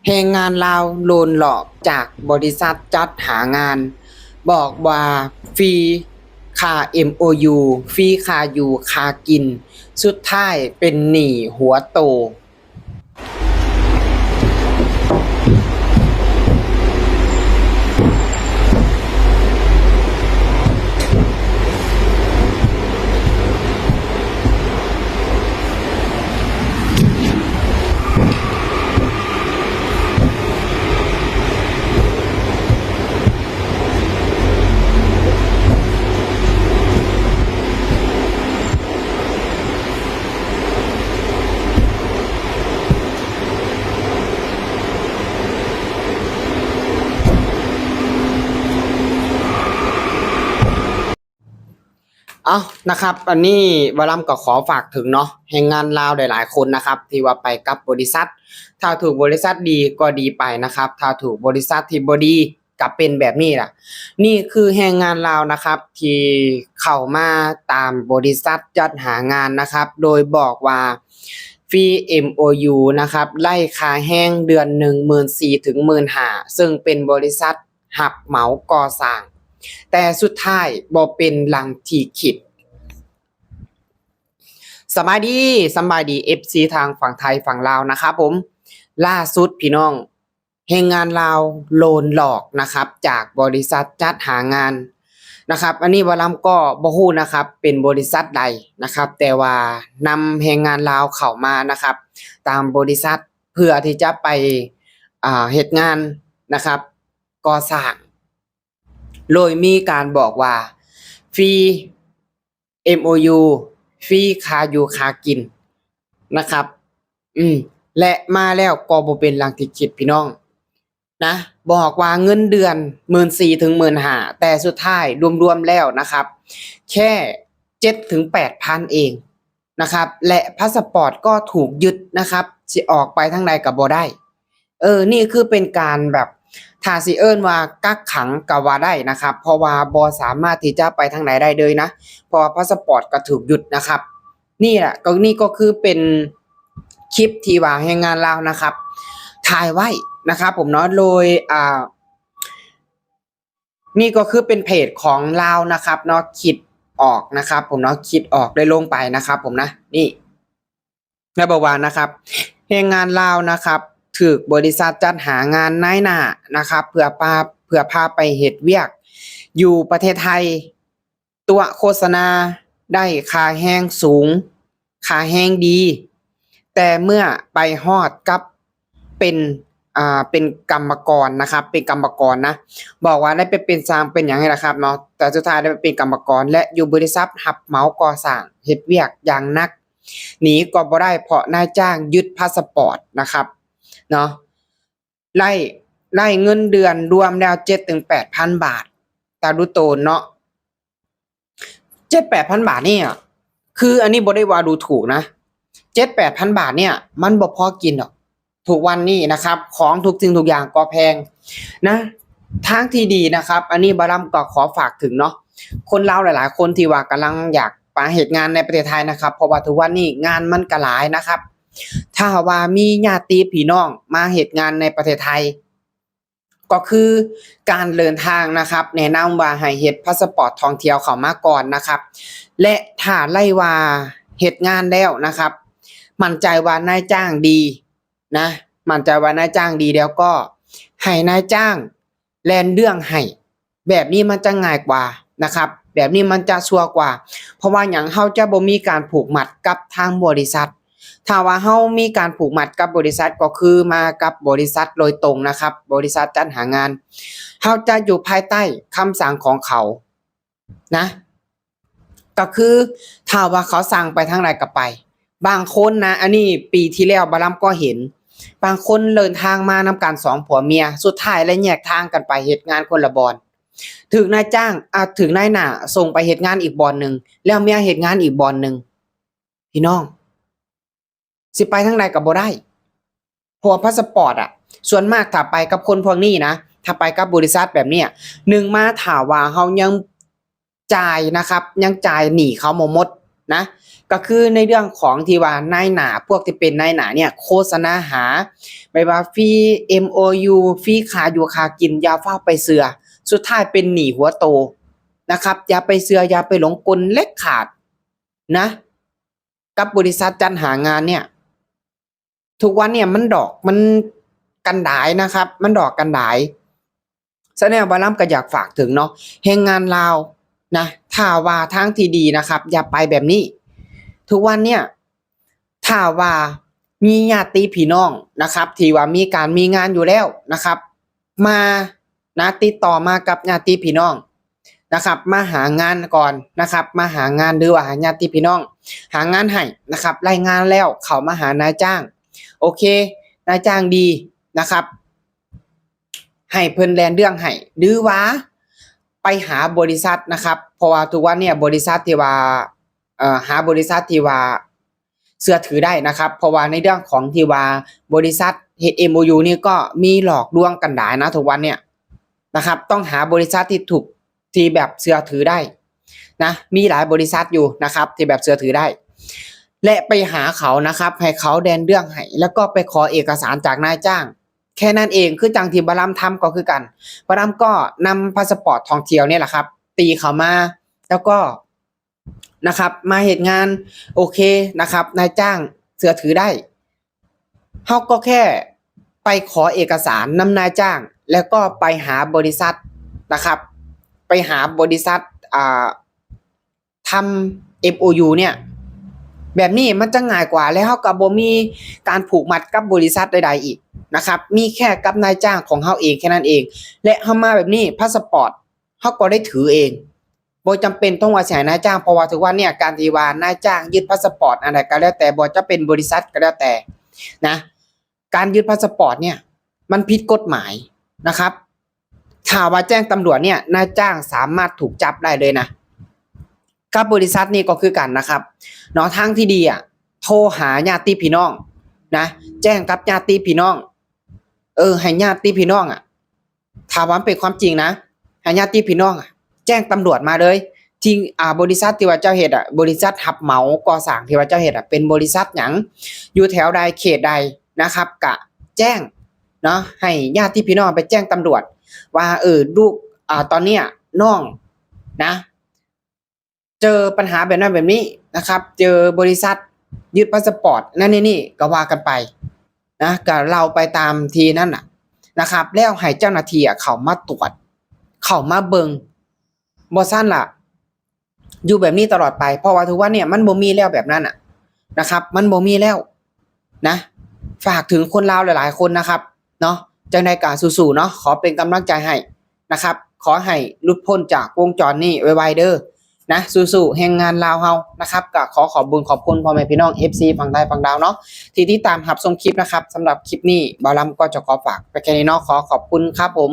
ແຮງງານລາວໂດນຫຼອກຈາກບໍລິສັດຈັດຫາງານ ບອກວ່າຟຣີຄ່າເອັມໂອຢູ ຟຣີຄ່າຢູ່ຄ່າກິນ ສຸດທ້າຍເປັນໜີ້ຫົວໂຕ. ເອົ້າ ນະຄັບ ອັນນີ້ບ່າວລຳກໍຂໍຝາກເຖິງເນາະ ແຮງງານລາວຫຼາຍໆຄົນນະຄັບ ທີ່ວ່າໄປກັບບໍລິສັດ ຖ້າຖືກບໍລິສັດດີກໍດີໄປນະຄັບ ຖ້າຖືກບໍລິສັດທີ່ບໍ່ດີ ກະເປັນແບບນີ້ລະ. ນີ້ຄືແຮງງານລາວນະຄັບ ທີ່ເຂົ້າມາຕາມບໍລິສັດຈັດຫາງານນະຄັບ ໂດຍບອກວ່າຟຣີເອັມໂອຢູນະຄັບ ໄດ້ຄ່າແຮງເດືອນໜຶ່ງໝື່ນສີ່ເຖິງໝື່ນຫ້າ ເຊິ່ງເປັນບໍລິສັດຮັບເໝົາກໍ່ສ້າງ ແຕ່ສຸດທ້າຍບໍ່ເປັນດັ່ງທີ່ຄິດ. ສະບາຍດີ ສະບາຍດີ ເອັຟຊີ ທາງຝັ່ງໄທຝັ່ງລາວນະຄັບຜົມ. ລ່າສຸດພີ່ນ້ອງ ແຮງງານລາວໂດນຫຼອກນະຄັບ ຈາກບໍລິສັດຈັດຫາງານນະຄັບ ອັນນີ້ບ່າວລຳກໍບໍ່ຮູ້ນະຄັບ ເປັນບໍລິສັດໃດນະຄັບ ແຕ່ວ່ານຳແຮງງານລາວເຂົ້າມານະຄັບ ຕາມບໍລິສັດ ເພື່ອທີ່ຈະໄປ ອ່າ ເຮັດງານນະຄັບ ກໍ່ສ້າງ ໂດຍມີການບອກວ່າຟຣີເອັມໂອຢູ ຟຣີຄ່າຢູ່ຄ່າກິນນະຄັບ ອືມ ແລະ ມາແລ້ວກໍບໍ່ເປັນດັ່ງທີ່ຄິດພີ່ນ້ອງນະ ບອກວ່າເງິນເດືອນໝື່ນສີ່ເຖິງໝື່ນຫ້າ ແຕ່ສຸດທ້າຍລວມໆແລ້ວນະຄັບ ແຄ່ເຈັດເຖິງແປດພັນເອງ ນະຄັບ ແລະ ພາສະປອດກໍຖືກຍຶດນະຄັບ ຊິອອກໄປທາງໃດກໍບໍ່ໄດ້. ເອີ ນີ້ຄືເປັນການແບບ ຖ້າຊິເອີ້ນວ່າກັກຂັງກໍວ່າໄດ້ນະຄັບ ເພາະວ່າບໍ່ສາມາດທີ່ຈະໄປທາງໃດໄດ້ເລີຍນະ ເພາະວ່າພາສະປອດກໍຖືກຍຶດນະຄັບ. ນີ້ແຫຼະ ກໍ ນີ້ກໍຄືເປັນຄລິບທີ່ວ່າແຮງງານລາວນະຄັບ ຖ່າຍໄວ້ນະຄັບຜົມເນາະ ໂດຍ ອ່າ ນີ້ກໍຄືເປັນເພຈຂອງລາວນະຄັບເນາະ ຄິດອອກນະຄັບຜົມເນາະ ຄິດອອກໄດ້ລົງໄປນະຄັບຜົມນະ ນີ້ ແລ້ວບອກວ່ານະຄັບ ແຮງງານລາວນະຄັບ ຖືກບໍລິສັດຈັດຫາງານນາຍໜ້ານະຄັບ ເພື່ອພາ ເພື່ອພາໄປເຮັດວຽກຢູ່ປະເທດໄທ ຕົວະໂຄສະນາ ໄດ້ຄ່າແຮງສູງ ຄ່າແຮງດີ ແຕ່ເມື່ອໄປຮອດກັບເປັນ ອ່າ ເປັນກຳມະກອນນະຄັບ ເປັນກຳມະກອນນະ ບອກວ່າໄດ້ໄປເປັນຊ່າງເປັນຫຍັງນີ້ລະຄັບເນາະ ແຕ່ສຸດທ້າຍໄດ້ໄປເປັນກຳມະກອນ ແລະ ຢູ່ບໍລິສັດຮັບເໝົາກໍ່ສ້າງ ເຮັດວຽກຢ່າງໜັກ ໜີກໍບໍ່ໄດ້ ເພາະນາຍຈ້າງຍຶດພາສະປອດນະຄັບເນາະ. ໄດ້ ໄດ້ເງິນເດືອນລວມແລ້ວເຈັດເຖິງແປດພັນບາດ ຕາດູໂຕນເນາະ ເຈັດແປດພັນບາດນີ້ ຄືອັນນີ້ບໍ່ໄດ້ວ່າດູຖືກນະ ເຈັດແປດພັນບາດນີ້ມັນບໍ່ພໍກິນດອກ ທຸກວັນນີ້ນະຄັບ ຂອງທຸກສິ່ງທຸກຢ່າງກໍແພງນະ. ທາງທີ່ດີນະຄັບ ອັນນີ້ບ່າວລຳກໍຂໍຝາກເຖິງເນາະ ຄົນລາວຫຼາຍໆຄົນທີ່ວ່າກຳລັງຢາກມາເຮັດງານໃນປະເທດໄທນະຄັບ ເພາະວ່າທຸກວັນນີ້ງານມັນກໍຫຼາຍນະຄັບ ຖ້າຫາກວ່າມີຍາດຕິພີ່ນ້ອງມາເຮັດງານໃນປະເທດໄທ ກໍຄືການເດີນທາງນະຄັບ ແນະນຳວ່າໃຫ້ເຮັດພາສະປອດທ່ອງທ່ຽວເຂົ້າມາກ່ອນນະຄັບ ແລະ ຖ້າໄດ້ວ່າເຮັດງານແລ້ວນະຄັບ ໝັ້ນໃຈວ່ານາຍຈ້າງດີນະ ໝັ້ນໃຈວ່ານາຍຈ້າງດີ ແລ້ວກໍໃຫ້ນາຍຈ້າງແລ່ນເລື່ອງໃຫ້ ແບບນີ້ມັນຈະງ່າຍກວ່ານະຄັບ ແບບນີ້ມັນຈະຊົ່ວກວ່າ ເພາະວ່າຫຍັງ ເຮົາຈະບໍ່ມີການຜູກມັດກັບທາງບໍລິສັດ ຖ້າວ່າເຮົາມີການຜູກມັດກັບບໍລິສັດ ກໍຄືມາກັບບໍລິສັດໂດຍຕົງນະຄັບ ບໍລິສັດຈັດຫາງານ ເຮົາຈະຢູ່ພາຍໃຕ້ຄຳສັ່ງຂອງເຂົານະ ກໍຄືຖ້າວ່າເຂົາສັ່ງໄປທາງໃດກໍໄປ ບາງຄົນນະ ອັນນີ້ປີທີ່ແລ້ວບ່າວລຳກໍເຫັນ ບາງຄົນເດີນທາງມານຳກັນສອງຜົວເມຍ ສຸດທ້າຍແລ້ວແຍກທາງກັນໄປເຮັດງານຄົນລະບ່ອນ ຖືກນາຍຈ້າງ ອາ ຖືກນາຍໜ້າສົ່ງໄປເຮັດງານອີກບ່ອນໜຶ່ງ ແລ້ວເມຍເຮັດງານອີກບ່ອນໜຶ່ງ ພີ່ນ້ອງ ຊິໄປທາງໃດກໍບໍ່ໄດ້ ເພາະວ່າພາສະປອດອະ ສ່ວນມາກຖ້າໄປກັບຄົນພວກນີ້ນະ ຖ້າໄປກັບບໍລິສັດແບບນີ້ ໜຶ່ງມາ ຖ້າວ່າເຮົາຍັງຈ່າຍນະຄັບ ຍັງຈ່າຍໜີ້ເຂົາບໍ່ໝົດນະ ກ ກໍຄືໃນເລື່ອງຂອງທີ່ວ່ານາຍໜ້າ ພວກທີ່ເປັນນາຍໜ້າເນ່ຍໂຄສະນາຫາ ແບບວ່າຟຣີເອັມໂອຢູ ຟຣີຄ່າຢູ່ຄ່າກິນ ຢ່າຟ້າວໄປເຊື່ອ ສຸດທ້າຍເປັນໜີ້ຫົວໂຕນະຄັບ. ຢ່າໄປເຊື່ອ ຢ່າໄປຫຼົງກົນເດັດຂາດນະ ກັບບໍລິສັດຈັດຫາງານເນ່ຍ. ທຸກວັນເນ່ຍມັນດອກ ມັນກັນດາຍນະຄັບ ມັນດອກກັນດາຍ. ສະນັ້ນ ບ່າວລຳກໍຢາກຝາກເຖິງເນາະ ແຮງງານລາວນະ ຖ້າວ່າທາງທີ່ດີນະຄັບ ຢ່າໄປແບບນີ້. ທຸກວັນເນ່ຍ ຖ້າວ່າມີຍາດຕິພີ່ນ້ອງນະຄັບ ທີ່ວ່າມີການມີງານຢູ່ແລ້ວນະຄັບ ມານະ ຕິດຕໍ່ມາກັບຍາດຕິພີ່ນ້ອງນະຄັບ ມາຫາງານກ່ອນນະຄັບ ມາຫາງານ ຫຼືວ່າຫາຍາດຕິພີ່ນ້ອງ ຫາງານໃຫ້ນະຄັບ ໄດ້ງານແລ້ວເຂົ້າມາຫານາຍຈ້າງ ໂອເຄ ນາຍຈ້າງດີນະຄັບ ໃຫ້ເພິ່ນແລ່ນເລື່ອງໃຫ້ ຫຼືວ່າໄປຫາບໍລິສັດນະຄັບ ເພາະວ່າທຸກວັນເນ່ຍບໍລິສັດທີ່ວ່າ ເອີ ຫາບໍລິສັດທີ່ວ່າເຊື່ອຖືໄດ້ນະຄັບ ເພາະວ່າໃນເລື່ອງຂອງທີ່ວ່າບໍລິສັດເຮັດເອັມໂອຢູນີ້ກໍມີຫຼອກລວງກັນຫຼາຍນະທຸກວັນເນ່ຍນະຄັບ. ຕ້ອງຫາບໍລິສັດທີ່ຖືກ ທີ່ແບບເຊື່ອຖືໄດ້ນະ ມີຫຼາຍບໍລິສັດຢູ່ນະຄັບ ທີ່ແບບເຊື່ອຖືໄດ້ ແລະ ໄປຫາເຂົານະຄັບ ໃຫ້ເຂົາແລ່ນເລື່ອງໃຫ້ ແລ້ວກໍໄປຂໍເອກະສານຈາກນາຍຈ້າງ ແຄ່ນັ້ນເອງ. ຄືຈັ່ງທີ່ບ່າວລຳທຳກໍຄືກັນ ບ່າວລຳກໍນຳພາສະປອດທ່ອງທ່ຽວນີ້ແຫຼະຄັບ ຕີເຂົ້າມາ ແລ້ວກໍ ນະຄັບ ມາເຮັດງານ ໂອເຄນະຄັບ ນາຍຈ້າງເຊື່ອຖືໄດ້ ເຮົາກໍແຄ່ໄປຂໍເອກະສານນຳນາຍຈ້າງ ແລ້ວກໍໄປຫາບໍລິສັດນະຄັບ ໄປຫາບໍລິສັດ ອ່າ ທຳເອັມໂອຢູເນ່ຍ ແບບນີ້ມັນຈະງ່າຍກວ່າ ແລະ ເຮົາກໍບໍ່ມີການຜູກມັດກັບບໍລິສັດໃດໆອີກນະຄັບ ມີແຄ່ກັບນາຍຈ້າງຂອງເຮົາເອງແຄ່ນັ້ນເອງ. ແລະ ເຮົາມາແບບນີ້ ພາສະປອດເຮົາກໍໄດ້ຖືເອງ ບໍ່ຈຳເປັນຕ້ອງວ່າຊິໃຫ້ນາຍຈ້າງ ເພາະວ່າທຸກວັນເນ່ຍ ການທີ່ວ່ານາຍຈ້າງຍຶດພາສະປອດອັນໃດກໍແລ້ວແຕ່ ບໍ່ຈະເປັນບໍລິສັດກໍແລ້ວແຕ່ນະ ການຍຶດພາສະປອດເນ່ຍມັນຜິດກົດໝາຍນະຄັບ. ຖ້າວ່າແຈ້ງຕຳຫຼວດເນ່ຍ ນາຍຈ້າງສາມາດຖືກຈັບໄດ້ເລີຍນະ. ກັບບໍລິສັດນີ້ກໍຄືກັນນະຄັບເນາະ ທາງທີ່ດີອະ ໂທຫາຍາດຕິພີ່ນ້ອງນະ ແຈ້ງກັບຍາດຕິພີ່ນ້ອງ ເອີ ໃຫ້ຍາດຕິພີ່ນ້ອງອະ ຖ້າວ່າມັນເປັນຄວາມຈິງນະ ໃຫ້ຍາດຕິພີ່ນ້ອງອະ ແຈ້ງຕຳຫຼວດມາເລີຍ ທີ່ ອ່າ ບໍລິສັດທີ່ວ່າເຈົ້າເຮັດອະ ບໍລິສັດຮັບເໝົາກໍ່ສ້າງທີ່ວ່າເຈົ້າເຮັດອະ ເປັນບໍລິສັດຫຍັງ ຢູ່ແຖວໃດ ເຂດໃດນະຄັບ ກະແຈ້ງເນາະ ໃຫ້ຍາດຕິພີ່ນ້ອງໄປແຈ້ງຕຳຫຼວດວ່າ ເອີ ລູກ ອ່າ ຕອນເນີ້ຍນ້ອງນະ ເຈີບັນຫາແບບນັ້ນແບບນີ້ນະຄັບ ເຈີບໍລິສັດຍຶດພາສະປອດ ນັ້ນນີ້ ນີ້ ກໍວ່າກັນໄປນະ ກໍເລົ່າໄປຕາມທີ່ນັ້ນນະ ນະຄັບ ແລ້ວໃຫ້ເຈົ້າໜ້າທີ່ອະເຂົ້າມາຕວດ ເຂົ້າມາເບິ່ງ ບໍ່ຊັ້ນລະຢູ່ແບບນີ້ຕະຫຼອດໄປ ເພາະວ່າທຸກວັນເນີ້ຍມັນບໍ່ມີແລ້ວແບບນັ້ນນະ ນະຄັບ ມັນບໍ່ມີແລ້ວນະ. ຝາກເຖິງຄົນລາວຫຼາຍໆຄົນນະຄັບເນາະ ຈັ່ງໃດກໍສູ້ໆເນາະ ຂໍເປັນກຳລັງໃຈໃຫ້ ນະຄັບ ຂໍໃຫ້ຫຼຸດພົ້ນຈາກວົງຈອນນີ້ໄວໆເດີນະ ສູ້ໆ ແຮງງານລາວເຮົານະຄັບ. ກໍຂໍຂອບບຸນຂອບຄຸນພໍ່ແມ່ພີ່ນ້ອງເອັຟຊີຝັ່ງໄທຝັ່ງລາວເນາະ ທີ່ຕິດຕາມຮັບຊົມຄລິບນະຄັບ. ສຳລັບຄລິບນີ້ບ່າວລຳກໍຈະຂໍຝາກໄປແຄ່ນີ້ເນາະ ຂໍຂອບຄຸນຄັບຜົມ.